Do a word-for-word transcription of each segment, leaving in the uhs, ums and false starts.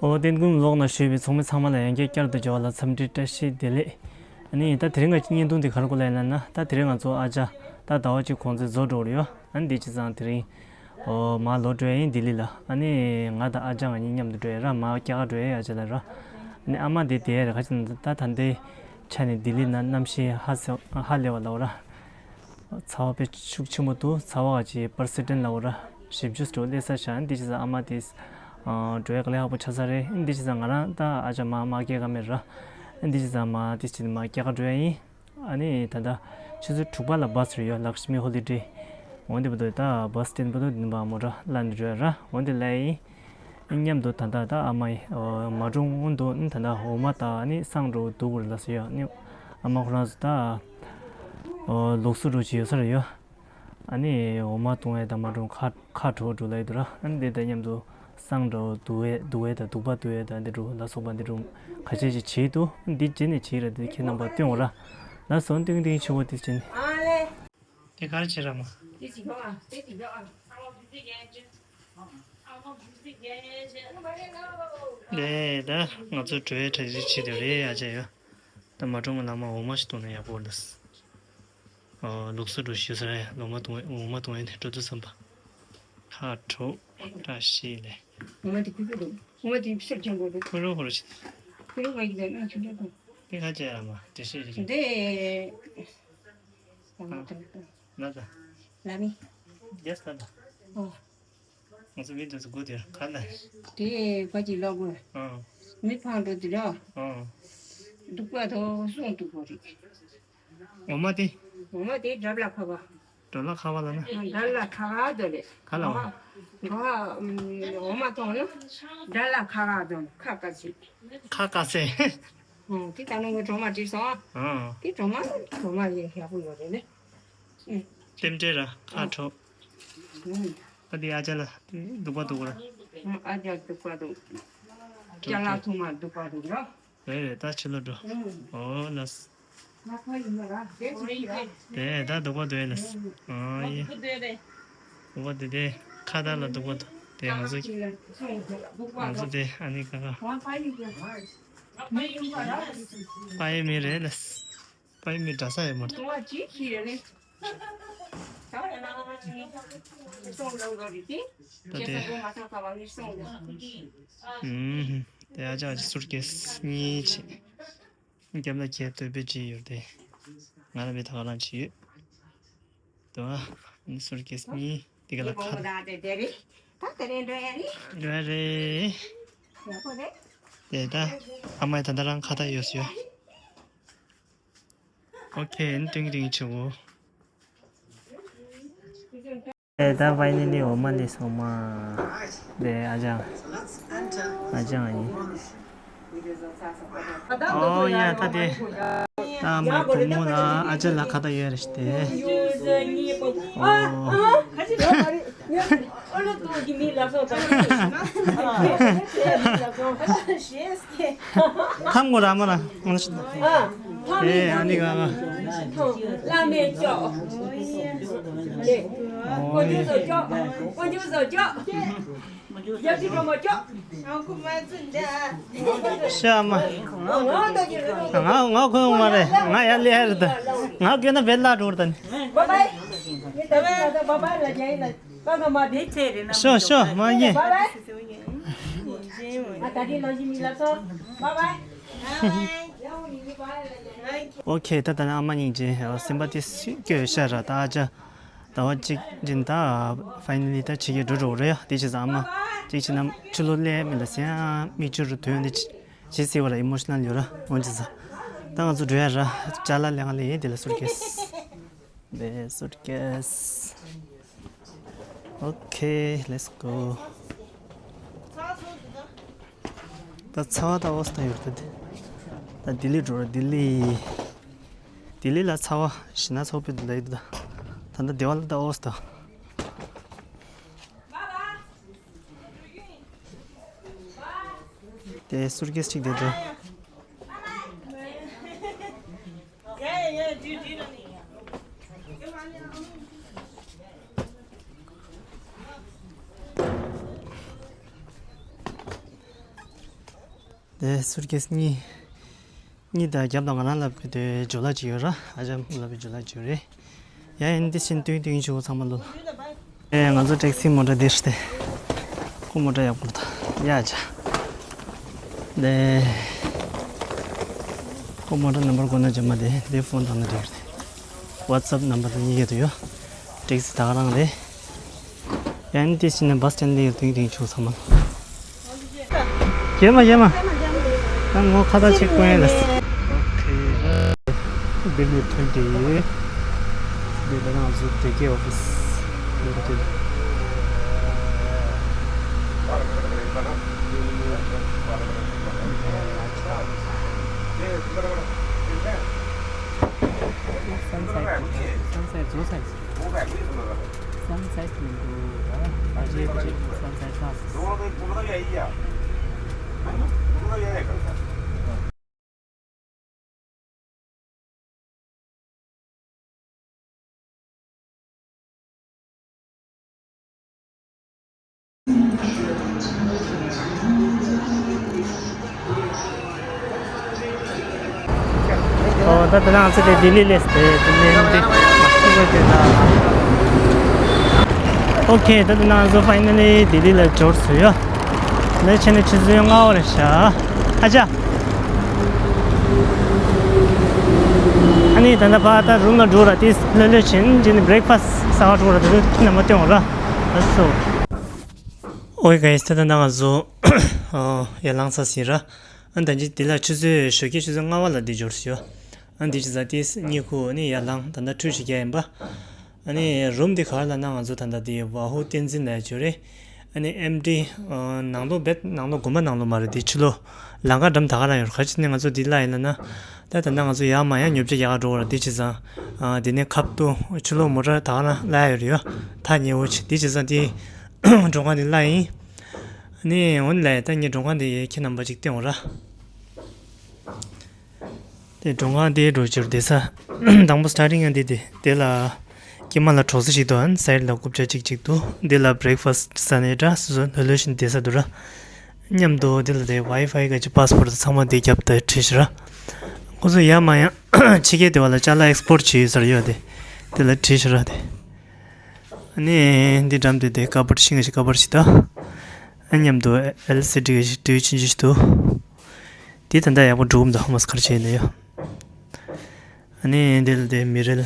ཨོ་ཏན་ཀུན་ལོག་ན་ཞུས་པའི་ཚོགས་མི་ཚང་མ་ལ་ཡང་བསྐྱར་བསྐྱར་དུ་འབྱོར་བ་ལ་འཚམས་འདྲི་བཀྲ་ཤིས་བདེ་ལེགས། ཨ་ནི་ད་དེ་རིང་གི་བརྙན་ཐུང་འདི་ག་རེ་སྐོར་ལ་ཡིན་ལབ་ན། ད་དེ་རིང་ང་ཚོ་ཨ་ཅག་ད་ཟླ་བ་གཅིག་གོང་ཚད་རྫོགས་འགྲོ་གི་ཡོད། ཨ་ནི་འདི་བྱས་ཙང་དེ་རིང་ཨོ་མར་ལོག་འགྲོ་ཡ་ཡིན་ལྡི་ལི་ལ། ཨ་ནི་ང་དང་ཨ་ཅག་ང་གཉིས་མཉམ་དུ་འགྲོ་ཡ་ར། མར་སྐྱེལ་ག་འགྲོ་ཡ་ཡོད་ཨ་ཅག་ལ་ར། ཨ་ནི་ཨ་མ་དེ་བསྡད་ཡ་རེད། ག་ཅི་ན་ད་ད་ལྟའི་ཆ་ནས་ལྡི་ལི་ན་གནམ་གཤིས་ཧ་སེ་ཧ་ལས་པ་ལབ་ར། ཚ་བ་དཔེ་ཤུགས་ཆེན་པོ་འདུག་ཚ་བ་ག་ཅིག་པར་སེ་ཊན་ལབ་ར། བཞི་བཅུ་འགྲོ་སླེབས་ས་ཤག་འདི་བྱས་ཙང་ཨ་མ་དེ་འགྲོ་ཡ་དཀའ་ལས་ཁག་པོ་ཆགས་ས་རེད། འདི་བྱས་ཙང་ང་རང་ད་ཨ་ཅག་མར་མར་སྐྱེལ་ག་མེད་ར། འདི་བྱས་ཙང་མར་དེ་བྱས་ནས་མར་སྐྱེལ་ག་འགྲོ་ཡ་ཡིན། ཨ་ནི་ད་ལྟ་ཆུ་ཚོད་དྲུག་པ་ལ་བྷ་སི་རེད་ཡོད། ལག་ཤི་མི་ཧོ་ལི་ཌེ། འོན་ཏེ་བར་དུ་ད་བྷ་སི་སི་ཊེན་བར་དུ་འདི་པ་མོ་ཊ་ལ་ནི་འགྲོ་ཡ་ར། འོན་ཏེ་ལ་ཡིན། མཉམ་དུ་ད་ལྟ་ད་ཨ་མ་ཡི་མ་གྲོངས་འོང་འདུག་ད་ལྟ་འོ་མ་ད་ནི་སངས་འགྲོ་འདུག་རེད་ལ་ཟེར་ཡོད། ནི་ཨ་མ་ཁོ་རང་ཚོ་ད་ལུགས་སྲོལ་འགྲོ་བྱེད་ཡོད་ས་རེད་ཡོད། ཨ་ནི་འོ་མ་བཏུང་བས་ད་མ་གྲོངས་ཁ་ཁ་དྲོ་འགྲོ་ལ་ཡི་འདུག་ར། ཨ་ནི་དེ་དང་མཉམ་དུ་སངས་འགྲོ་འདུག་བས་འདུག་བས་ད་འདུག་པ་འདུག་བས་ད་འདི་འགྲོ་ལ་སོགས་པ་འདི་འགྲོ་ཁ་ཆེ་ཞིག་བྱེད་འདུག་འདི་རྗེས་ནས་བྱེད་ར། འདི་ཁྱེད་རྣམ་པ་སྟོན་འོ་ར། ལ་སོང་ཏིང་ཏིང་ཆུ་བོ་དེ་བྱེད་ནི། དེ་ག་རེ་བྱེད་ར་མ། ལས་ད་ང་ཚོ་བྲོས་གྲ་སྒྲིག་བྱེད་དུ་རེད་ཨ་ཅག་ཡོད། ད་མ་གྲོངས་ལ་མ་འོ་མ་ཞིག་བཏུང་ན་ཡག་པོ་རེད། ཨོ་ལུགས་སྲོལ་འགྲོ་ཞུ་ས་རེད། ལོ་མ་བཏུང་འོ་མ་བཏུང་ཡིན་འགྲོ་དུས་བསམ་པ། ཁ་དྲོ་བཀྲ་ཤིས་ལས། འོ་མ་དེ་ཁུ་ཁུ་འདུག་འོ་མ་དེ་ཕྱིར་ཅན་པོ་འདུག་ཧུ་རུ་ཧུ་རུ་བྱེད། ཁུ་རུ་ང་ཡིན་ན་ཆུ་འདྲ་འདུག་དེ་ཁ་ཅེ་ཡ་མ་དེ་ཤེས་རེད། དེ། ལ་མི། རྒྱས་ལ་ལ། ཨོ། ང་ཚོ་མི་འདི་ཚོ་སྒུག་དེར་ག་ལ། དེ་ཕ་གི་ལོག་དགོས། ཨང་། མི་ཕང་འགྲོ་དེ་ར། ཨང་། སྡུག་པ་དོ་སོང་སྡུག་པོ་རེད། འོ་མ་དེ། འོ་མ་དེ་འགྲབ་ལ་ཁ་བ། འགྲོ་ལ་ཁ་བ་ལ་ན། འགྲབ་ལ་ཁ་བ་དོ་རེད། ག་ལ་བ། འོ་མ་འཐུང་ན། འགྲབ་ལ་ཁ་བ་དོ་ཁ་ཀ་སི། ཁ་ཀ་སི། ཨང་། དེ་ད་ནང་གི་གྲོ་མ་བྲིས་སོང་ཨ། ཨང་། དེ་གྲོ་མ་གྲོ་མ་ཡེ་ཡག་པོ་ཡོད་རེད་ལེ། ཨང་། ལྟེམ་འབྲེལ་ར་ཁ་ཨང་། དྲོ། ཨང་། ཨ་དེ་ཨ་ཅག་ལ་སྡུག་པ་འདུག་ར། ཨང་། ཨ་ཅག་སྡུག་པ་འདུག་ཅ་ལག་ཐུང་མ་སྡུག་པ་འདུག་ར། རེད་རེད། ད་ཕྱི་ལོགས་འགྲོ། ཨང་། ཨོ་ལགས། ང་ཕ་ཡིན་ན་ར་དེ་ཅི་ཡིན་ར། དེ་ད་སྡུག་པ་འདུག་ལགས། ཨང་། ཡེ། སྡུག་པ་འདུག་དེ་ཁ་བརྡ་ལ་སྡུག་པ་འདུག་དེ་ང་ཚོ་ང་ཚོ་དེ་ཨ་ནི་ཁ་ཁ། ང་ཕ་ཡིན་ན་ར། ཕ་ཡི་མི་རེད་ལགས། ཕ་ཡི་མི་འདྲ་ས་ཡོད་མ་རེད། ང་ཅི་ཤི་རེད། ད་ཡང་ན་ང་ཅི་སོང་ལ་འགྲོ་རེད་དེ། ད་དེ། ཁྱེད་ཚོ་མ་སོང་ཙང་ང་སོང་ལ། ཨུམ། དེ་ཨ་ཅག་ཅིག་སུཊ་ཀེ་སི་གཉིས་བྱས། རྒྱབ་ལ་ཁྱེད་སྟོད་པའི་ཅི་ཡོད་དེ། ང་ལ་མི་ཐག་ལང་ཅི་ཡོད། དོ། ཨ་ནི་སུཊ་ཀེ་སི་གཉིས་དེ་ག་ལ་ཁ། ད་དེ་དེ་རེད། ད་དེ་རེད་འགྲོ་ཡ་རེད། འགྲོ་ཡ་རེད། ཡག་པོ་རེད། དེ་ད་ཨ་མའི་ད་ལྟ་རང་ཁ་བརྡ་ཡོད་སུ་ཡོད། ཨོ་ཁེ། ཨ་ནི་ཏིང་ཏིང་ཆུ་བོ། དེ་ད་ཕ་ཡི་ནི་འོ་མ་ལས་སོང་མ། དེ་ཨ་ཅག་ཨ་ཅག་ཡིན། ཨོ་ཡ་ད་དེ། ད་ཨ་མའི་བུ་མོ་ལ་ཨ་ཅག་ལ་ཁ་བརྡ་ཡོད་རེད་དེ། ཨོ། ཁམ་གོ་ར་མ་ར། ཨེ་ཨ་ནི་ག་ག་བླ་མའི་ཅོག་ཀོ་ཅུ་ཟོ་ཅོག་ཀོ་ཅུ་ཟོ་ཅོག་ཡབ་ཀྱི་བུ་མོ་ཅོག་ཤ་མ། ང་ང་ཁོ་ཡོང་མ་རེད། ང་ཡར་ལས་རེད་ད། ང་སྐྱོན་ན་བེད་ལ་འགྲོ་རེད་ད་ནི། ཤོ་ཤོ་མ་ཡིན། ཨོ་ཁེ། ད་ད་ནི་ཨ་མ་སྙིང་རྗེ། སེམས་པ་དེ་སུས་སྐྱོ་ཤ་ར། ད་ཨ་ཅག་ཟླ་བ་གཅིག་རིང་ད་ཕ་ཡི་ནི་ད་ཕྱི་རྒྱལ་འགྲོ་འགྲོ་རེད་ཡ། དེ་བྱས་ཙང་ཨ་མ་གཅིག་བྱས་ན་ཕྱི་ལོགས་སླེབས་མི་ལ་སེམས་མིག་ཆུ་རུ་ཐོན་དེ་ཇི་སྲིད་བར་ཨི་མོ་ཤི་ནལ་ཡོད་ར། འོན་ཅི་ཟ། ད་ང་ཚོ་འགྲོ་ཡ་ར། ཅ་ལག་ལེན་ག་ལེ་ཡིན་དེ་ལ་སུཊ་ཀེ་སི། དེ་སུཊ་ཀེ་སི། ཨོ་ཁེ། ལེ་ཊི་སི་གོ། ད་ཚ་བ་ད་ཨོ་སི་ད་ཡོད་རེད་དེ། ད་ལྡི་ལི་འགྲོ་ར་ལྡི་ལི། ལྡི་ལི་ལ་ཚ་བ་ཞི་ན་ཚ་བ་པི་ད་ལ་ཡོད་ད། ད་ད་སྡེ་བ་ལ་ད་ཨོ་སི་ད། དེ་སུཊ་ཀེ་སི་གཅིག་དེ་འགྲོ། དེ་སུཊ་ཀེས་གཉིས། གཉིས་དང་རྒྱབ་ལ་ང་རང་ལ་བུད་དེ་ཇོ་ལ་ཅིག་ཡོད་ར། ཨ་ཅག་ལ་བུད་ཇོ་ལ་ཅིག་ཡོད་རེད། ཡ་ཡིན་དེ་བཞིན་ཏུང་ཏུང་ཆུ་ཚང་མ་ལོ། ཨེ་ང་ཚོ་ཊེག་སི་མོ་ཊ་འདིར་ཏེ། ཁོ་མོ་ཊ་ཡག་པོ་རེད་ད། ཡ་ཅག་དེ། ཁོ་མོ་ཊ་ནམ་བར་གོ་ན་ཅང་མ་དེ་དེ་ཕོན་བཏང་ན་འགྲིག་རེད། ཝ་ཊི་སེབ་ནམ་བར་དེ་གཉིས་ཀ་དུ་ཡོད། ཊེག་སི་ད་ག་རང་རེད། ཡང་དེ་བཞིན་ནས་བྷ་སི་སི་ཊེན་ལ་ཡོད་དུང་དུང་ཆུ་ཚང་མ། རྒྱལ་མ་རྒྱལ་མ། ད་ངོ་ཁ་བརྡ་ཅིག་སྐོང་ཡ་ལ། ཨོ་ཁེ། བིལ་ནི་ཐོན་ཏེ་ཡོད། བིལ་ལ་ང་ཚོ་དེ་གའི་ཨོ་ཕི་སི་ཡོད་པ་དེ། སན་སེཊ་སན་སེཊ་བཟོ་ས་ཡིན། སན་སེཊ་མི་འདུག་ར། ཨ་ཅེ་ཨ་ཅེ་སན་སེཊ་ལྟ། ཨོ་ད་དེ་ནང་ཚེ་དེ་ལྡི་ལི་ལས་དེ་དེ་ནས་འདི་མ་ཤི་བ་དེ་ན། ཨོ་ཁེ། ད་དེ་ནང་ཚོ་ཕའི་ནལ་ལི་ལྡི་ལི་ལ་འབྱོར་སོང་ཡོད། ལས་བྱས་ནས་ཆུ་ཚོད་ལྔ་པ་རེད་ཤག་ཨ་ཅག་ཨ་ནི་ད་ལྟ་ཕར་ད་རུམ་ལ་འགྲོ་ར། དེ་ལྷོད་ལྷོད་བྱིན་བྱིན་ནས་བྷི་རེག་ཕ་སི་ཟ་ག་འགྲོ་ར། དེ་ཁྱེད་རྣམ་པ་སྟོན་འོང་ར། ལགས་སོ། ཨོ་ཡེ་གྷའི་སི། ད་ལྟ་ང་ཚོ་ཡར་ལངས་ཚར་ཟིན་ར། ཨ་ད་ཅི་དེ་ལ་ཆུ་ཚོད་ཞོགས་ཀའི་ཆུ་ཚོད་ལྔ་པ་ལ་འདི་འབྱོར་སོང་ཡོད། ཨ་འདི་ཅི་ཟ་དེ་གཉིད་ཁུག་ཨ་ནི་ཡར་ལངས། ད་ལྟ་ཁྲུས་ཞིག་རྒྱག་ཡིན་པ། ཨ་ནི་རུམ་འདི་ག་རེ་ལབ་ན་ང་ཚོ་ད་ལྟ་འདི་ཝ་ཧུ་བསྟན་འཛིན་ལ་འབྱོར་རེད། ཨ་ནི་ཨེམ་ཌི་ནང་ལོགས་བེད་ནང་ལོགས་དགོན་པ་ནང་ལོགས་མ་རེད། འདི་ཕྱི་ལོགས་ལམ་ཁ་འགྲམ་ད་ག་རང་ཡོད་རེད། ག་ཅི་ནས་ང་ཚོ་འདི་སླེབས་ཡིན་ལབ་ན། ད་ད་ལྟ་ང་ཚོ་ཡར་མར་ཡང་ཉོ་ཆ་རྒྱག་ག་འགྲོ་བ་རེད། འདི་བྱས་ཙང་། ཨ་འདི་ནས་ཁབ་ཏུ་ཕྱི་ལོགས་མོ་ཊ་ད་ག་རང་སླེབས་ཡོད་རེད་ཡ། ཐག་ཉེ་བོ་ཆེ། འདི་བྱས་ཙང་འདི་མགྲོན་ཁང་འདི་སླེབས་ཡིན། ཨ་ནི་འོ་ནི་ལགས། ད་ངས་མགྲོན་ཁང་འདི་ཁྱེད་རྣམ་པ་ཅིག་སྟོན་འོང་ར། དེ་མགྲོན་ཁང་དེའི་འགྲོ་རྒྱུར་བསྡད་ས། དང་པོ་སི་ཊར་ཊིང་ཡང་འདི་དེ་དེ་ལ་སྐྱེས་མ་ལ་གྲོགས་ས་ཞིག་འདུག་ཨ་ནི་སའིཌ་ལ་རྐུབ་བཀྱག་གཅིག་གཅིག་འདུག་འདི་ལ་བྷི་རེག་ཕ་སི་ཟ་ནས་འདྲ་སོ་སོ་ལྷོད་ལྷོད་བཞིན་བསྡད་ས་འདུག་ར། མཉམ་དུ་འདི་ལ་དེ་ཝའི་ཕའི་ག་ཅི་པཱ་སི་པོར་ཚང་མ་འདི་རྒྱབ་ད་བྲིས་ཤག་ར། ཁོ་ཚོ་ཡར་མར་ཡང་ཕྱི་རྒྱལ་དེ་བ་ལ་ཅ་ལག་ཨེག་སི་པོར་ཊི་བྱེད་ཡོད་ས་རེད་ཡོད་དེ། དེ་ལ་བྲིས་ཤག་ར་དེ། ཨ་ནི་འདི་འགྲམ་དེ་དེ་ཀ་བར་ཤིང་ཞིག་ཀ་བར་ཞིག་ད། ཨ་མཉམ་དུ་ཨེལ་སི་ཌི་གི་ཞིག་ཊི་ཝི་ཆུང་ཆུང་ཞིག་འདུག་དེ་ད་ལྟ་ཡག་པོ་འགྲོ་གི་མི་འདུག་ཧ་མ་སི་ག་རེ་བྱས་ནས་ཡོད། ཨ་ནི་འདི་ལ་དེ་མི་རལ།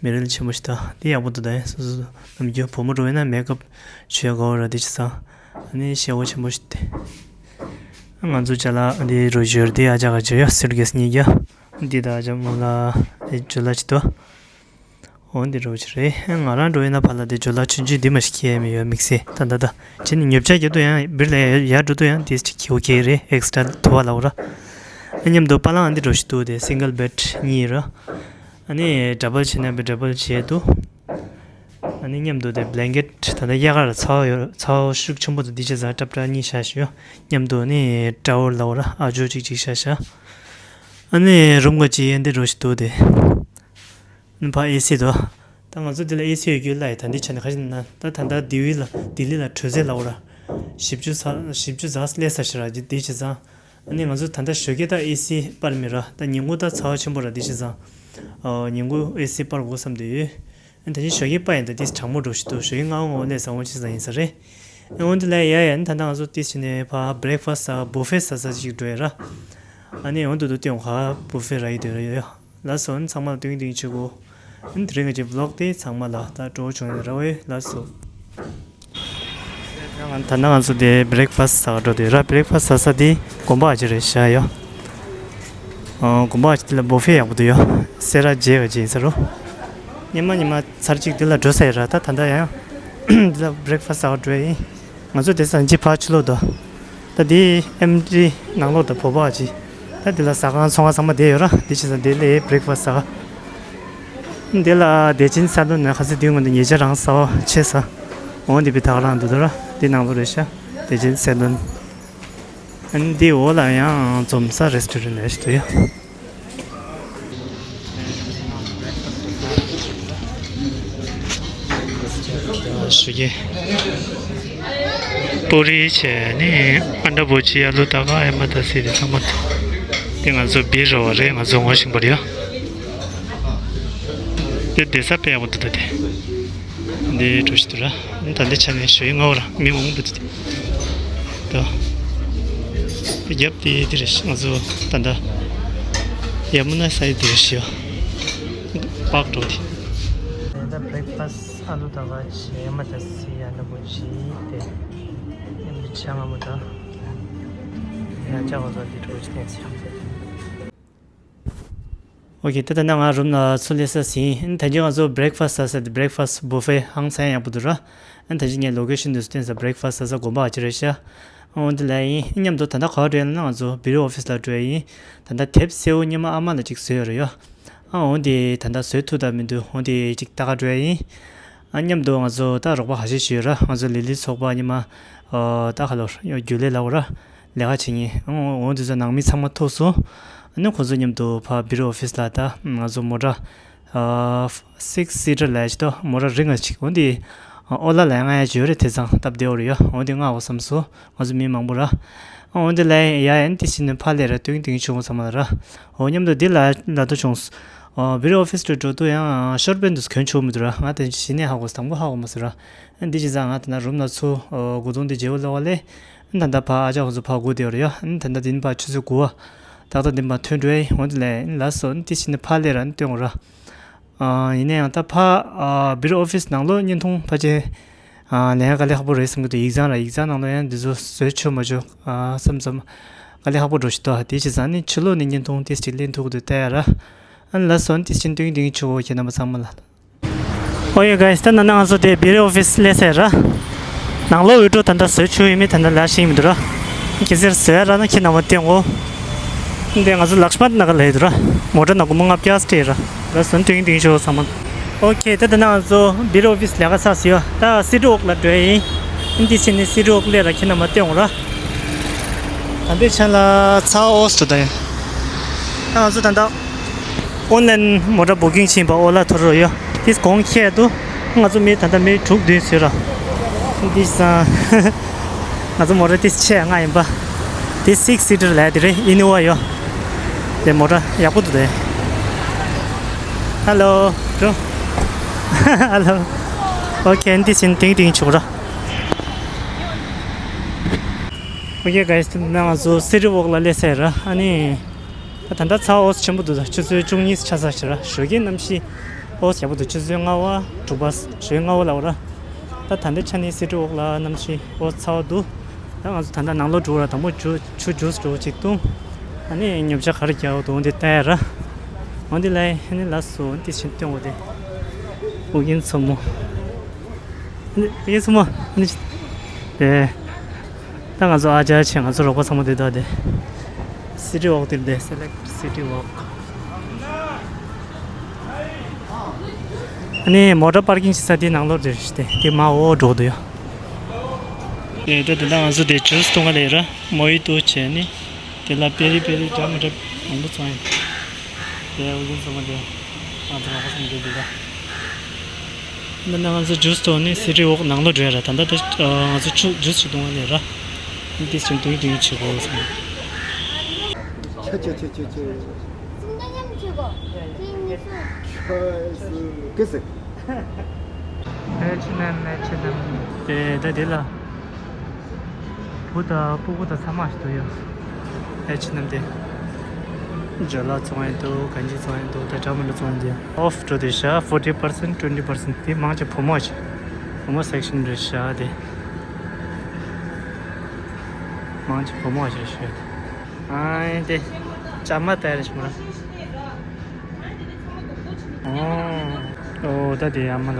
མི་རལ་ཆེན་པོ་ཞིག་ད། འདི་ཡག་པོ་འདུག་ད་སོ་སོ་ནམ་རྒྱུན་བུ་མོ་འགྲོ་ཡིན་ན་མེག་ཨབ་བྱེད་ཡག་གོ་ར། འདི་བྱས་ཙང་ཨ་ནི་ཤེལ་སྒོ་ཆེན་པོ་ཞིག་དེ། ང་ཚོ་ཅ་ལག་འདི་རུ་བཞུར་འདི་ཨ་ཅག་ག་བྱེད་ཡོད། སུཊ་ཀེས་གཉིས་ཀ་འདི་ད་ཨ་ཅག་མོ་ལ་འདི་ཇོ་ལ་ཞིག་འདུག་འོ་འདི་འདྲ་བོ་ཅིག་རེད། ང་རང་འགྲོ་ཡིན་ན་ཕར་ལ་དེ་ཇོ་ལ་ཆུང་ཆུང་འདི་མ་ཞིག་ཁྱེར་མི་ཡོད་དམིགས་བསལ་ད་ལྟ་ད། བྱས་ནས་ཉོ་ཆ་རྒྱག་དུས་ཡང་སྦིར་ལ་ཡར་འགྲོ་དུས་ཡང་དེ་ཅིག་ཁྱེར་ཨོ་ཁེ་རེད། ཨེག་སི་ཊྲ་དུ་བ་ལ་འོ་ར། ཨ་མཉམ་དུ་པ་ལང་ཨ་འདི་འདྲ་ཞིག་འདུག་དེ་སིང་གལ་བེཌ་གཉིས་ར། ཨ་ནི་ཌབ་བལ་བྱས་ན་བེ་ཌབ་བལ་བྱས་འདུག་ཨ་ནི་མཉམ་དུ་དེ་བྷི་ལེང་ཀེཊ་ད་ལྟ་གཡས་ཁར་ཚ་བ་ཡོད། ཚ་བ་ཤུགས་ཆེན་པོ་དང་འདི་བྱས་ཙང་ཊབ་ཊབ་གཉིས་བཞག་ཤག་ཡོད། མཉམ་དུ་ཨ་ནི་ཊ་ཝལ་ལ་འོ་ར་ཨ་ཇོ་ཅིག་ཅིག་བཞག་ཤག་ཨ་ནི་རུམ་ག་ཅིག་ཨ་འདི་འདྲ་ཞིག་འདུག་དེ། ཕར་ཨེ་སི་དོ། ད་ང་ཚོ་འདི་ལ་ཨེ་སི་ཡོད་རྒྱུ་ལ་ཡི་ད་འདི་བྱས་ནས་ག་ཞིག་ན་ད་ད་ལྟ་ལྡི་ལི་ལ་ལྡི་ལི་ལ་དྲོད་ཚད་ལ་འོ་ར། བཞི་བཅུ་ཚ་བཞི་བཅུ་ཙམ་སླེབས་ས་ཞིག་ར་འདི་བྱས་ཙང་། ཨ་ནི་ང་ཚོ་ད་ལྟ་ཞོགས་ཀས་ད་ཨེ་སི་སྤར་མེད་ར། ད་ཉིན་གུང་ད་ཚ་བ་ཆེན་པོ་ར་འདི་བྱས་ཙང་། ཨོ་ཉིན་གུང་ཨེ་སི་སྤར་དགོས་བསམ་དུ་ཡོད། ཨ་ད་ཅི་ཞོགས་ཀས་སྤར་ཡིན་ད་འདི་གྲང་མོ་འགྲོ་ཞིག་འདུག་ཞོགས་ཀས་སྔ་བོ་སྔ་བོ་སླེབས་ས་འོ་བྱས་ཙང་ཡིན་ས་རེད། ཨ་འོ་འདི་ལ་ཡ་ཡ་ནི་ད་ལྟ་ང་ཚོ་ཏིས་བྱས་ནས་ཕར་བྷི་རེག་ཕ་སི་ཨ་བུ་ཧྥེ་ཟ་ས་ཅིག་འགྲོ་ཡ་ར། ཨ་ནི་འོ་འདུག་འདུག་སྟེང་ཁ་བུ་ཧྥེ་ར་ཡི་དེ་ར་ཡོད་ཡ། ལགས་སོ། ཚང་མ་ལ་ཏུང་ཏུང་བྱེད་དགོས། འདི་རིང་གི་བི་ལོག་དེ་ཚང་མ་ལ་ད་སྤྲོ་བོ་བྱུང་ཡོད་ར་བས། ལགས་སོ། ད་ནང་ང་ཚོ་དེ་བྷི་རེག་ཕ་སི་ཟ་ག་འགྲོ་དུས་ར། བྷི་རེག་ཕ་སི་ཟ་ས་དེ་དགོན་པ་ཅིག་རེད་ཤག་ཡ། ཨོ་དགོན་པ་ཅིག་དེ་ལ་བུ་ཧྥེ་ཡག་པོ་འདུག་ཡ། སེ་ར་བྱེས་ག་ཅིག་ཡིན་ས་རུ། ཉི་མ་ཉི་མ་ཚར་གཅིག་དེ་ལ་འགྲོ་ས་ཡོད་ར། ད་ད་ལྟ་ཡང་དེ་ལ་བྷི་རེག་ཕ་སི་ཟ་ག་འགྲོ་ཡ་ཡིན། ང་ཚོ་དེ་སང་ཅི་ཕར་ཕྱི་ལོགས་དོ། ད་དེ་ཨེམ་ཌི་ནང་ལོགས་དང་བོད་པ་ཅི། ད་དེ་ལ་ཟ་ཁང་ཚོང་ཁང་ཚང་མ་བསྡད་ཡོད་ར། དེ་བྱས་ཙང་དེ་ལས་བྷི་རེག་ཕ་སི་ཟ་ག་དེ་ལ་བདེ་ཆེན་སེ་ལོན་ནས་ཁ་སང་དེའི་སྔོན་དུ་ཉེ་ཆར་རང་གསར་པ་ཕྱེས་ས། འོ་འདི་བི་ད་ག་རང་འདུག་དོ་ར། དེ་ནང་ལོགས་རེད་ཤག་བདེ་ཆེན་སེ་ལོན། ཨ་ནི་དེའི་འོག་ལ་ཡང་འཛོམས་ས་རེ་སི་ཊོ་རན་ཊ་ཞིག་འདུག་ཡ། ཞུ་གི། པུ་རི་བྱས་ནས་ཨན་ཌ་བུ་ཇི། ཨ་ལུ་ཏ་ག་ཨེ་མ་ཏ་སི་དེ་ཚང་མ། དེ་ང་ཚོ་བི་རོ་བ་རེད། ང་ཚོ་ངོ་ཤེས་པ་རེད་ཡ། དེ་བསྡད་ས་དཔེ་ཡག་པོ་འདུག་ད་དེ། འདི་འགྲོ་ཞིག་འདུག་ར། ད་འདི་ཆ་ནས་ཞོ་ཡི་ང་བ་ར་མི་མང་པོ་འདུག་ད། ད་རྒྱབ་དེ་དེ་རེད། ང་ཚོ་ད་ལྟ་ཡ་མུ་ན་སའི་དེ་རེད་ཤི་ཡ། པག་འགྲོ་དེ། ད་བྷི་རེག་ཕ་སི་ཨ་ལུ་ཏ་ག་བྱས། ཨེ་མ་ཏ་སི། ཨན་ཌ་བུ་ཇི་དེ། ཡང་མི་ཆ་ང་མོ་ད། ཡང་ཅག་ག་ཚོ་འདི་འགྲོ་ཞིག་བསྟན་ཟེར། ཨོ་ཁེ། ད་ལྟ་ན་ང་རུམ་ལ་ཚུར་སླེབས་ས་ཟིན། ད་ཅི་ང་ཚོ་བྷི་རེག་ཕ་སི་ཟ་ས་དེ། བྷི་རེག་ཕ་སི་བུ་ཕེ་ཧང་སང་ཡག་པོ་འདུག་ར། ཨ་ད་ཅི་ངས་ལོ་ཀེ་ཤན་དུ་བསྟན་ས། བྷི་རེག་ཕ་སི་ཟ་ས་དགོན་པ་ཨ་ཅི་རེད་ཤག་འོ་འདི་ལ་ཡིན། མཉམ་དུ་ད་ལྟ་ག་པར་འགྲོ་ཡ་ཡིན་ན། ང་ཚོ་བི་རོ་ཨོ་ཕི་སི་ལ་འགྲོ་ཡ་ཡིན། ད་ལྟ་དེབ་སེའུ་ཉི་མ་ཨ་མ་ལ་ཅིག་བཟོས་ཡོད་རེད་ཡ། ཨ་འོ་འདི་ད་ལྟ་བཟོས་ཐུབ་ད་མི་འདུག་འོ་འདི་ཅིག་ལྟ་ག་འགྲོ་ཡ་ཡིན། ཨ་མཉམ་དུ་ང་ཚོ་ད་རོགས་པ་ཁ་ཤས་ཤིག་ཡོད་ར། ང་ཚོ་ལི་ལི་ཚོགས་པ་ཉི་མ་ཨ་ད་ཁ་ལོར་རྒྱུན་ལས་ལ་འོ་ར། ལས་ཀ་བྱེད་མཁན། འོ་འོ་འདི་ཚོ་ནང་མི་ཚང་མ་ཐུག་སོང་། ཨ་ནི་ཁོ་ཚོ་མཉམ་དུ་ཕར་བི་རོ་ཨོ་ཕི་སི་ལ། ད་ང་ཚོ་མོ་ཊ་ཨ་སིགས་སི་ཊར་ལ་ཡ་ཅིག་ད་མོ་ཊ་རིང་ང་ཅིག་འོ་འདི་ཨ་ཨོ་ལ་ལ་ཡ་ང་ཡ་ཅིག་ཡོད་རེད། དེ་ཚང་སྟབས་བདེ་བོ་རེད་ཡ། འོ་འདི་ང་འོ་བསམ་སོང་། ང་ཚོ་མི་མང་པོ་ར། ཨ་འོ་འདི་ལ་ཡ་ཡ་ཨ་ནི་དེ་ཕྱིན་ནས་ཕར་སླེབས་ར། སྟོན་དིང་ཆུ་འོ་ཚང་མ་ལ་ར། འོ་མཉམ་དུ་འདི་ལ་ལ་དུ་བྱུང་། ཨ་བི་རོ་ཨོ་ཕི་སི་དུ་འགྲོ་དུས་ཡང་ཤོར་པན་དུ་གྱོན་ཆོག་མི་འདུག་ར། ང་དེ་གཞི་ནས་ཧ་གོ་སོང་། དང་པོ་ཧ་གོ་མ་སོང་ར། ཨ་འདི་བྱས་ཙང་ང་དེ་ན་རུམ་ལ་ཚུར་ཨ་སྒོ་རྡུང་དེ་བརྗེ་བོ་ལ་བ་ལས། ཨ་ད་ལྟ་ཕར་ཨ་ཅག་ཁོང་ཚོ་ཕར་སྒུག་བསྡད་ཡོད་རེད་ཡ། ཨ་ད་ལྟ་འདི་ནས་ཕར་ཆུ་ཚོད་དགུ་པ། ཏག་ཏག་འདི་ནས་ཕར་ཐོན་འགྲོ་ཡ་ཡིན། འོ་འདི་ལ་ཡིན། ལགས་སོ། ཨ་དེ་ཕྱིན་ནས་ཕར་སླེབས་ར། ཨ་ཡིན་ན་ཡང་ད་ཕར་ཨ་བི་རོ་ཨོ་ཕི་སི་ནང་ལོགས་བརྙན་ཐུང་ཕལ་ཆེར་ཨ་ལེན་ཡ་དཀའ་ལས་ཁག་པོ་རེད་བསམ་གྱི་འདུག་ཡིག་ཚང་ར། ཡིག་ཚང་ནང་ལོགས་ཡང་འདི་ཚོ་བཟོས་ཆོག་མ་ཆོག་ཨ་བསམ་བསམ་དཀའ་ལས་ཁག་པོ་འགྲོ་ཞིག་འདུག་དེ་བྱས་ཙང་ནི་ཕྱི་ལོགས་ནས་བརྙན་ཐུང་ཏོག་ཙམ་ཅིག་ལེན་ཐུབ་ཀྱི་འདུག་ལྟ་ཡ་ར། ཨ་ལགས་སོ། ཨ་དེ་ཕྱིན་སྟོན་གྱི་འདུག་ཆུ་བོ་ཁྱེད་རྣམ་པ་ཚང་མ་ལ། ཨོ་ཡེ་གྷའི་སི། ད་ནང་ང་ཚོ་དེ་བི་རོ་ཨོ་ཕི་སི་སླེབས་ཚར་ར། ནང་ལོགས་འོས་སྤྲོད་ད་ལྟ་བཟོས་ཆོག་ཡོད་མེད་ད་ལྟ་ལབ་ཤེས་ཀྱི་མི་འདུག་ར། གལ་སྲིད་བཟོས་ཡ་རག་ན་ཁྱེད་རྣམ་པ་སྟོན་གོ། འདི་ང་ཚོ་ལག་ཤི་པན་ན་ག་ལ་ཡོད་འདུག་ར། མོ་ཊ་ནང་སྒོར་མོ་ལྔ་བརྒྱ་སྤྲད་ར། ལགས་སོ། སྟོན་གྱི་འདུག་ཆུ་བོ་ཚང་མ། ཨོ་ཁེ། ད་ད་ནང་ང་ཚོ་བི་རོ་ཨོ་ཕི་སི་ལས་ཀ་ཚར་སོང་ཡ། ད་སི་ཊི་ཝོག་ལ་འགྲོ་ཡ་ཡིན། ཨ་དེ་ཕྱིན་ནས་སི་ཊི་ཝོག་སླེབས་ར། ཁྱེད་རྣམ་པ་སྟོན་གོ་ར། ད་འདི་ཆ་ལ་ཚ་བ་འོ་སི་འདུག་ད་ཡ། ད་ང་ཚོ་ད་ལྟ་ཨོན་ལན་མོ་ཊ་བུ་ཀིང་བྱས་པ་ཨོ་ལ་ཐོ་རོ་ཡོད། དེ་གོང་ཁེ་འདུག་ང་ཚོ་མི་ད་ལྟ་མི་དྲུག་བདུན་ཙམ་ར། འདི་སང་ང་ཚོ་མོ་ཊ་དེ་ཆེ་ལྔ་ཡིན་པ། དེ་སིགས་སི་ཊར་ལ་དེ་རེད། ཨི་ནོ་ཝ་ཡོད། དེ་མོ་ཊ་ཡག་པོ་འདུག་དེ། ཧེ་ལོ། ཧེ་ལོ། ཨོ་ཁེ། འདི་ཕྱིན་ཏིང་ཏིང་ཆུག་ར། ཨོ་ཁེ་གྷའི་སི། ད་ང་ཚོ་སི་ཊི་ཝོག་ལ་སླེབས་ཚར་ར། ཨ་ནི་ད་ད་ལྟ་ཚ་བ་འོ་ཙམ་ཆེན་པོ་འདུག་ད་ཆུ་ཚོད་བཅུ་གཉིས་ཆགས་ཚར་ཤག་ར། ཞོགས་ཀའི་གནམ་གཤིས་འོ་ཙམ་ཡག་པོ་འདུག་ཆུ་ཚོད་ལྔ་པ་དྲུག་པ། ཞོགས་ཀའི་ལྔ་པ་ལབ་ར། ད་ད་ལྟའི་ཆ་ནས་སི་ཊི་ཝོག་ལ་གནམ་གཤིས་འོ་ཙམ་ཚ་བ་འདུག་ད་ང་ཚོ་ད་ལྟ་ནང་ལོགས་འགྲོ་ར། དང་པོ་ཆུ་ཆུ་ཇུས་འདྲ་པོ་ཅིག་འཐུང་། ཨ་ནི་ཉོ་ཆ་ག་རེ་རྒྱག་འོ་འདུག་འོ་འདི་ལྟ་ཡ་ར། འོ་འདི་ལ་ཡ། ཨ་ནི་ལགས་སོ། འོ་འདི་ཕྱིན་སྟོན་འོ་འདི། ཨོ་རྒྱན་མཚོ་མོ། ཨོ་རྒྱན་མཚོ་མོ། ཨ་ནི་ཅི། དེ། ད་ང་ཚོ་ཨ་ཅག་བྱས། ང་ཚོ་རོགས་པ་ཚང་མ་དེ་དག་དེ། སི་ཊི་ཝོག་དེར་དེ། སེ་ལེག་ཊི་སི་ཊི་ཝོག་ཨ་ནི་མོ་ཊ་པར་ཀིང་བྱེད་ས་དེ་ནང་ལོགས་དེར་ཞིག་སྟེ། དེ་མར་འོག་འགྲོ་འདུག་ཡ། དེ་ད་དེ་ད་ང་ཚོ་དེ་ཇུས་འཐུང་ག་ལེ་ར། མོ་ཡི་ཏོ་བྱས་ནི། དེ་ལ་པེ་རི་པེ་རི་འདྲ་མི་འདྲ་མང་པོ་བཙོང་ཡོད། དེ་ཨོ་རྒྱན་མཚོ་མོ་དེ། ང་ཚོ་རོགས་པ་ཚང་མ་དེ་དེ་ད། འདི་ནས་ང་ཚོ་ཇུས་འཐུང་ནས་སི་ཊི་ཝོག་ནང་ལོགས་འགྲོ་ཡ་ར། ད་ལྟ་དེ་ང་ཚོ་ཆུ་ཇུས་ཞིག་འཐུང་བ་ལས་ར། འདི་ཅིག་འཐུང་འཐུང་བྱེད་དགོས་སོང་། ཆ་ཆ་ཆ་ཆ་ཆ། སུམ་རྟ་མཉམ་བྱེད་དགོས། ཁྱེད་གཉིས་སུ། ཆ་སུ་ཀི་སི། ཨེ་ཆི་ནམ་ཨེ་ཆི་ནམ། དེ་ད་དེ་ལ། བུ་དང་སྤུ་གུ་དང་ཚང་མ་ཞིག་འདུག་ཡ། ཨེ་ཆི་ནམ་དེ། ཇོ་ལ་བཙོང་ཡ་འདུག་གན་ཇི་བཙོང་ཡ་འདུག་ད་འདྲ་མི་འདྲ་བཙོང་ཡ་འདུག་ཨོཕ་འགྲོ་དེ་ཤ། forty percent, twenty percent། དེ་མང་ཆེ་བུ་མོ་ཆེ། བུ་མོ་སེག་ཤན་རེད་ཤག་དེ། མང་ཆེ་བུ་མོ་ཆེ་ཤག་ཨ་དེ། ཅ་མ་ཏ་རེ་ཤི་མ། ཨོ། ཨོ་ད་དེ་ཨ་མ་ལ་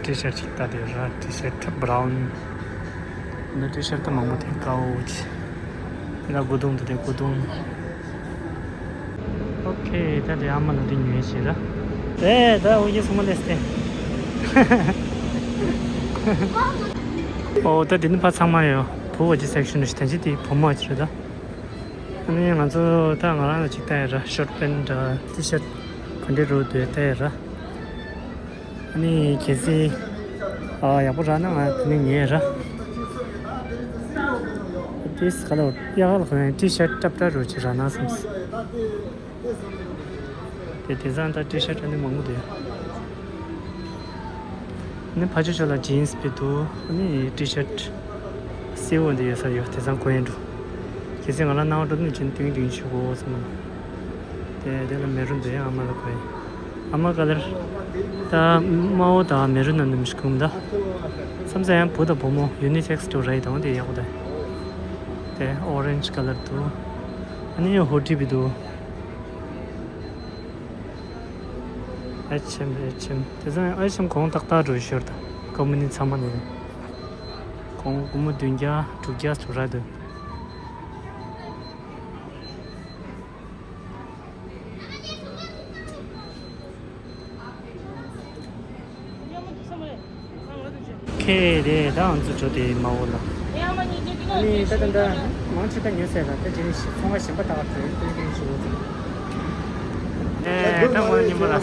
ཊི་ཤར་ཊི་ཅིག་ལྟ་དེ་ར། ཊི་ཤར་ཊི་བྷ་རའུན། འདི་ཊི་ཤར་ཊི་ད་མང་པོ་དེ་དཀར་པོ་ཅིག་ད་དགུ་དུང་དུ་དེ་དགུ་དུང་། ཨོ་ཁེ། ད་དེ་ཨ་མ་ལ་དེ་ཉོས་བྱས་ར། ཨེ་ད་ཨོ་ཡེ་སུ་མ་ལེས་ཏེ། ཨོ་ད་དེ་ནི་ཕ་ཚང་མ་ཡོད། བུ་བ་ཅི་སེག་ཤན་རེད་ཤག་དེ་ཅི་དེ་བུ་མོ་ཅི་རེད་ད། ཨ་ནི་ང་ཚོ་ད་ང་རང་ལ་ཅིག་ལྟ་ཡ་ར། ཤོར་ཊི་པེན་ཊི་འདྲ་ཊི་ཤར་ཊི་ག་འདྲ་འདུག་དེ་ལྟ་ཡ་ར། ཨ་ནི་གལ་སྲིད་ཨ་ཡག་པོ་རག་ན་ང་དེ་ནས་ཉོས་ར། ཏིས་ཁ་ལོ་ཡག་ལ་ཁོ་ཡང་ཊི་ཤར་ཊི་ཊབ་ཊབ་རུ་ཅིག་རག་ན་བསམ། དེ་དེ་ཚང་ད་ཊི་ཤར་ཊི་ཨ་ནི་མང་པོ་འདུག་ཡ། ཨ་ནི་ཕ་ཆོས་ཕྱོགས་ལ་ཇིན་སི་པི་འདུག་ཨ་ནི་ཊི་ཤར་ཊི་སེར་པོ་འདི་ཡོད་ས་ཡོད། དེ་ཚང་གོན་ཡིན་འགྲོ། གལ་སྲིད་ང་ལ་སྣང་བ་འགྲོ་ནི་ཅན་ཏིང་ཏིང་ཞུ་གོ་ཚང་མ། དེ་དེ་ལ་མེ་རུན་འདུག་ཡ། ཨ་མ་ལ་གོན་ཡིན། ཨ་མ་ཀ་ལར། ད་དམར་པོ་དང་མེ་རུན་ནང་ནས་མི་ཤི་ཁུམ་ད། བསམ་ས་ཡང་བུ་དང་བུ་མོ་ཡུ་ནི་སེག་སི་འགྲོ་ར་ཡི་དང་དེ་ཡག་པོ་ད། དེ་ཨོ་རེན་ཇི་ཀ་ལར་འདུག་ཨ་ནི་ཧོ་ཊི་བི་འདུག་ཨེཆ་ཨེམ་ཨེཆ་ཨེམ། དེ་ཚང་ཨེཆ་ཨེམ་གོང་ཏག་ཏག་འགྲོ་ཞོར་དང་ཀོམ་པ་ནི་ཚང་མ་ནས་གོང་སྒོར་མོ་བདུན་བརྒྱ་དྲུག་བརྒྱ་ལ་རག་འདུག་ཁེ་རེད། ད་ང་ཚོ་འགྲོ་དེ་མ་འོ་ལ། ཨ་ནི་ད་ད་ད་མང་ཆེ་ད་ཉོས་ཟེར་ལ། ད་དེ་ནི་ཚོང་བ་གཞན་པ་ད་ག་དེ་དེ་ནི་ཞུ་བོ་ཚོ། ཨེ་ད་ངོ་སྙིང་པོ་ལ།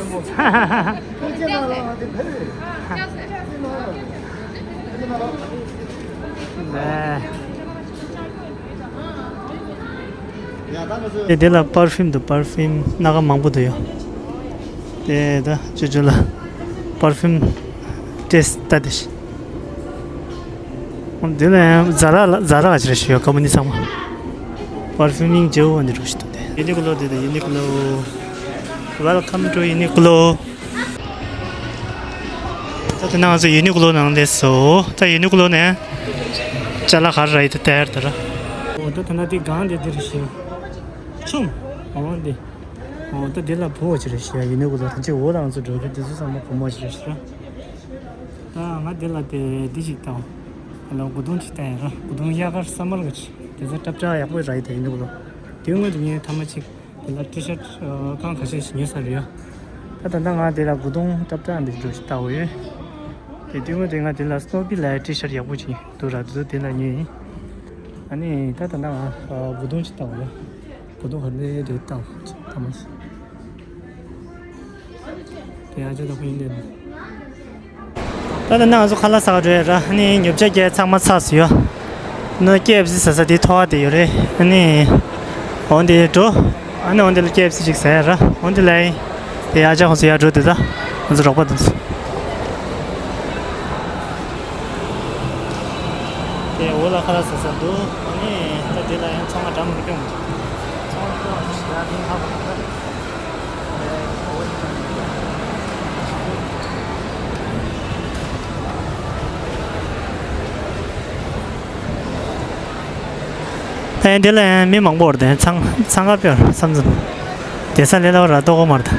ཨེ། དེ་དེ་ལ་པར་ཕིམ་འདུག་པར་ཕིམ་སྣ་ཁ་མང་པོ་འདུག་ཡོད། དེ་ད་ཅོ་ཅོ་ལ་པར་ཕིམ་ཏེས་ལྟ་དེ་ཤི། འདི་ལ་ཡང་ཛ་ར་ལ་ཛ་ར་ཅི་རེ་ཞུ་ཡོད། ཀམ་པ་ནི་ཚང་མ་པར་ཕིམ་མིང་ཇེ་འོ་འདི་རུ་ཞིག་འདུག་དེ་ཡུ་ནི་ཀུ་ལོ། དེ་དེ་ཡུ་ནི་ཀུ་ལོ། Welcome to Uniqlo། ད་དེ་ན་ང་ཚོ་ཡུ་ནི་ཀུ་ལོ་ནང་སླེབས་སོང་། ད་ཡུ་ནི་ཀུ་ལོ་ནས་ཅ་ལག་ག་རེ་རག་ཡོད་དེ་ལྟ་ཡ་རེད་ད་ར། འོ་ད་ད་ན་དེ་གང་དེ་དེ་རེད་ཤག་ཆུང་། འོ་འདི། འོ་ད་དེ་ལ་བུ་མོ་ཅིག་རེད་ཤག་ཡུ་ནི་ཀུ་ལོ་ད་ཅི་འོ་ལ་ང་ཚོ་འགྲོ་རྒྱུ་དེ་ཚོ་ཚང་མ་བུ་མོ་ཅིག་རེད་ཤག་ད་ང་དེ་ལ་དེ་འདི་ཅིག་བཏང་། ཨ་ལ་དགུ་དུང་ཅིག་བཏང་ཡ་ར། དགུ་དུང་དབྱར་ཁར་སམ་མར་གི་ཅིག་དེ་ཚོ་ཏབ་ཏྲ་ཡག་པོ་རག་ཡོད་ད་ཡུ་ནི་ཀུ་ལོ། དེ་སྔོན་དུ་ངས་ཐ་མ་ཅིག་དེ་ལ་ཊི་ཤར་ཊི་ཨ་རྐང་ཁ་ཤས་ཤིག་ཉོས་ཚར་ཡོད། ད་ད་ལྟ་ང་དེ་ལ་དགུ་དུང་ཏབ་ཏྲ་འདི་འདྲ་ཞིག་བལྟ་འོ་ཡོད། དེ་དུས་ངོ་དེ་ང་དེ་ལ་སི་ནོ་པི་ལ་ཊི་ཤར་ཊི་ཡག་པོ་ཅིག་འདུག་ར། དེ་ཚོ་དེ་ལ་ཉོས་ཡིན། ཨ་ནི་ད་ད་ལྟ་ང་ཨ་དགུ་དུང་ཅིག་བལྟ་འོ་ཡོད། དགུ་དུང་ག་རེ་རེད་བལྟ་འོ་ཐ་མ་ཞིག་དེ་ཡང་ཅི་ད་ཁོ་ཡིན་དེ་ནི། ད་ལྟ་ན་ང་ཚོ་ཁ་ལག་ཟ་ག་འགྲོ་ཡ་ར། ཨ་ནི་ཉོ་ཆ་རྒྱག་ཚང་མ་ཚར་སོང་ཡོད། ནོ་ཀེ་ཨེཕ་སི་ཟ་ས་དེ་ཐོག་དེ་ཡོད་རེད། ཨ་ནི་འོ་འདི་འགྲོ། ཨ་ནི་འོ་འདི་ལ་ཀེ་ཨེཕ་སི་ཅིག་ཟ་ཡ་ར། འོ་འདི་ལ་ཡིན། དེ་ཨ་ཅག་ཁོང་ཚོ་ཡར་འགྲོ་དེ་ད། ང་ཚོ་རོགས་པ་དང་། དེ་འོ་ལ་ཁ་ལག་ཟ་ས་འདུག་ཨ་ནི་ད་དེ་ལ་ཡང་ཚང་མ་འགྲམ་རུ་སྐྱོང་། ཚང་མ་སྐྱོང་ཞིག་ཡར་ལིང་ཧ་གོ་ན་ད། ཨེ་འདི་ལ་ཡང་མི་མང་པོ་རེད་དེ། ཚང་ཚང་ཁ་པར་བསམ་ཚུལ་དེ་ས་ལས་ལ་ར་ཏོག་གོ་མར་ད།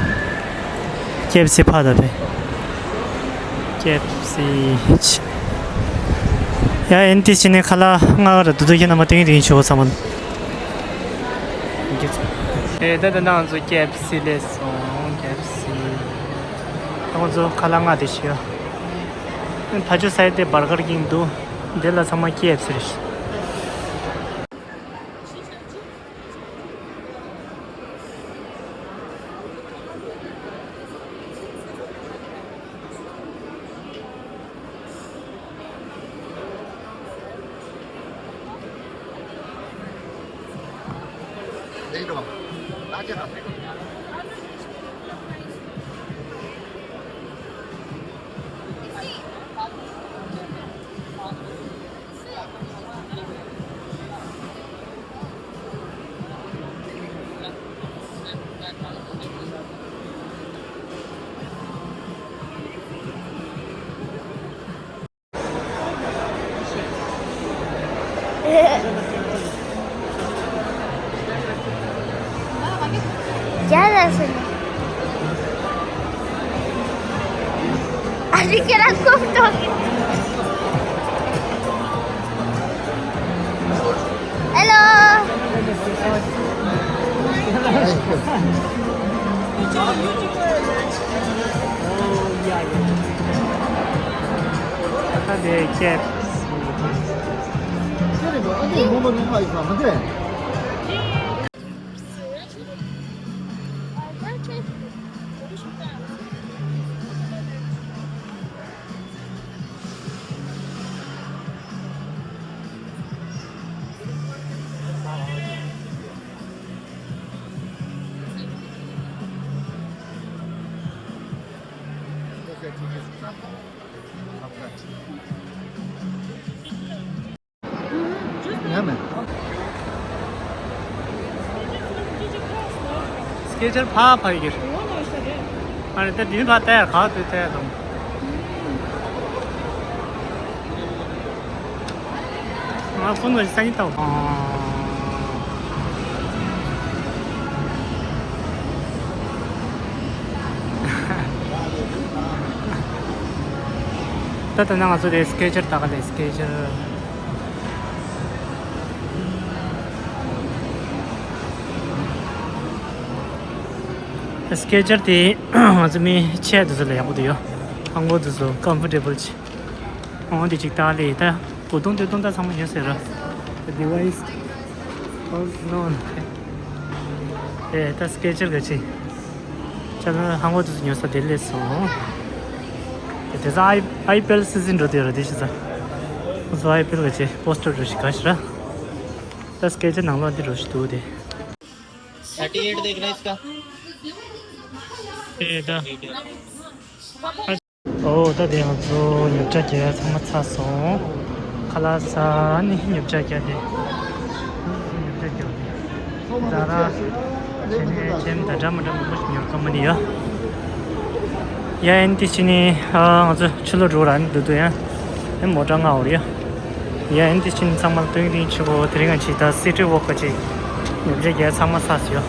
ཀེ་ཨེཕ་སི་ཕ་ད་པེ། ཀེ་ཨེཕ་སི་ཆ། ཡ་ཨེན་ཏི་ཅི་ནས་ཁ་ལག་ང་ར་དུ་དུ་ཁྱེད་རྣམ་པ་ཏིང་ཏིང་ཞུ་བ་ཚང་མ། ཨེ་ད་ད་ང་ཚོ་ཀེ་ཨེཕ་སི་སླེབས་སོང་། ཀེ་ཨེཕ་སི། ང་ཚོ་ཁ་ལག་ང་དེ་ཤི་ཡ། ཕ་ཆུ་སའི་དེ་བར་གར་ཀིང་འདུག་དེ་ལ་ཚང་མ་ཀེ་ཨེཕ་སི་རེད། རྒྱ་ལ་སོང་། ཨ་རི་ཁྱེད་རང་ཁོ་ཐོག་གི། Hello. Yeah, man. སྐད་ཆར་ཕ་ཕ་ཡིར། ཨ་རེ་ད་དེ་ནི་ཕ་ཏའི་ག་དུ་ཏའི་དང་། ང་ཕོན་ལ་ས་ཉི་ཏའོ། ད་ད་ན་ང་ཚོ་དེ་སྐད་ཆར་ད་ག་ལས་སྐད་ཆར། སྐད་ཆར་དེ་ང་ཚོ་མི་ཆེ་དུ་ཚོ་ལ་ཡག་པོ་དུ་ཡོད། ཧང་གོ་དུ་ཚོ་ཀམ་ཕོར་ཊེ་བལ་ཆེ། འོང་དེ་ཅིག་ཏག་ལེ་ད་གོ་དོང་དེ་དོང་ད་ཚང་མ་ཡོད་ཟེར་ར། The device was known. ཨེ་ད་སྐད་ཆར་ག་ཆེ། ཅ་ལ་ཧང་གོ་དུ་ཚོ་ཉོ་ས་དེ་ལས་སོང་། དེ་ཚ་ཨའི་ཨའི་པི་ཨེལ་སི་ཛིན་འགྲོ་དེ་ར་དེ་ཤི་ཚ། ང་ཚོ་ཨའི་པི་ཨེལ་ག་ཆེ་པོ་སི་ཊར་འགྲོ་ཤི་ག་ཤི་ར། ད་སྐད་ཆ་ནང་ལོགས་འདི་འགྲོ་ཤི་འདུག་དེ། thirty eight देखना इसका। ཨེ་ད། ཨོ་ད་དེ་ང་ཚོ་ཉོ་ཆ་རྒྱག་ཚང་མ་ཚར་སོང་། ཁ་ལག་ཟ་ནི་ཉོ་ཆ་རྒྱག་དེ། ཉོ་ཆ་རྒྱག་དེ། ཛ་ར། ཆེ་ནས་ཆེན་ད་འདྲ་མི་འདྲ་མང་པོ་ཞིག་ཉོ་ཀ་མ་ནི་ཡོད། ཡ་ཨན་ཏི་ཤི་ནི་ཨ་ང་ཚོ་ཕྱི་ལོགས་འགྲོ་ར་ནི་འདུག་འདུག་ཡ། ཨེ་མོ་ཊ་ང་འོར་ཡ། ཡ་ཨན་ཏི་ཤི་ནི་ཚང་མ་ལ་སྟོན་རིན་ཆེ་གོ་དེ་རིང་ང་ཆི་ད་སི་ཊི་ཝོག་ག་ཅིག་ཉོ་ཆ་རྒྱག་ཚང་མ་ཚར་སོང་ཡ།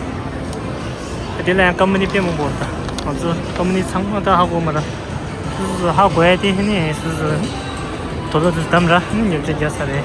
ཨ་དེ་ལ་ཡང་ཀམ་པ་ནི་དཔེ་མང་པོ་འོར་ད། ང་ཚོ་ཀམ་པ་ནི་ཚང་མ་ད་ཧ་གོ་མ་ར། སུ་སུ་ཧ་གོ་ཡ་དེ་ཧི་ནི་སུ་སུ། དོ་ལོ་དུ་དམ་ར་ནི་ཉོ་ཆ་རྒྱག་ས་རེད།